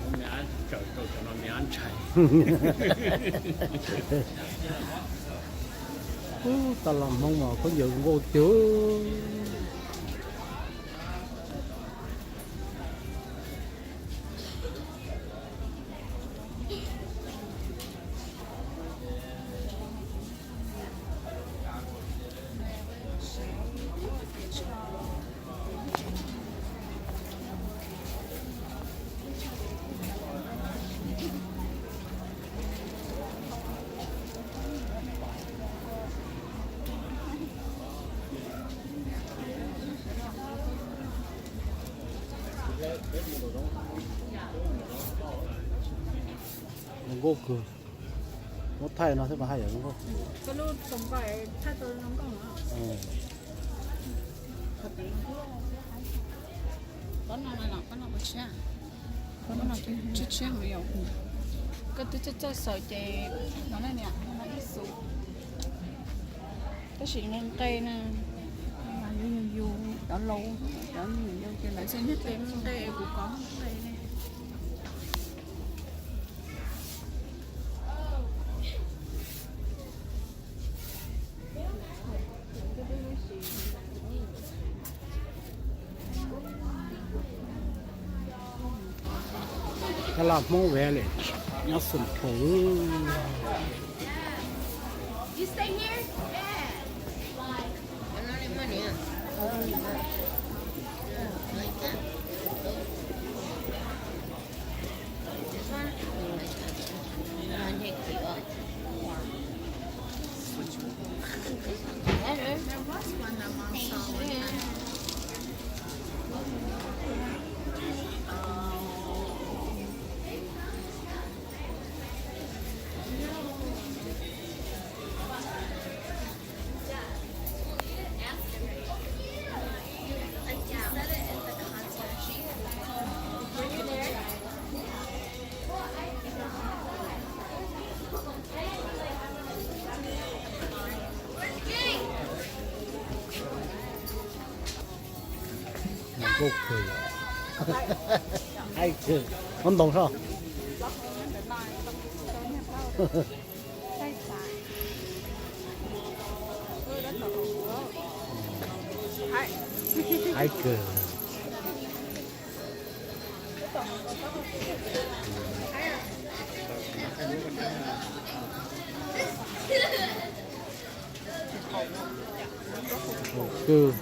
Tawm rau cov no me ab ntshai. Ub, tau los Hmoob mas khaub ncaws zoo nkauj tiag. Zoo nkauj kawg. Muab thaij no thiab mas haj yam zoo nkauj. Tshiab tshiab heev yom. Koj twb txawj txawj xaws ces no na niam, no ib xus. Tab sis nqe nqe na, yus yus yus cov laus, cov nyuam yaus ces lawv txawj nyiag tes nqe, kuv kov nqe ne. Tab laj Hmoob Valley, nyob Xeem Phoom. Nkauj kawg, haib kawg, muab ntoo soj. Haib kawg. Kawg.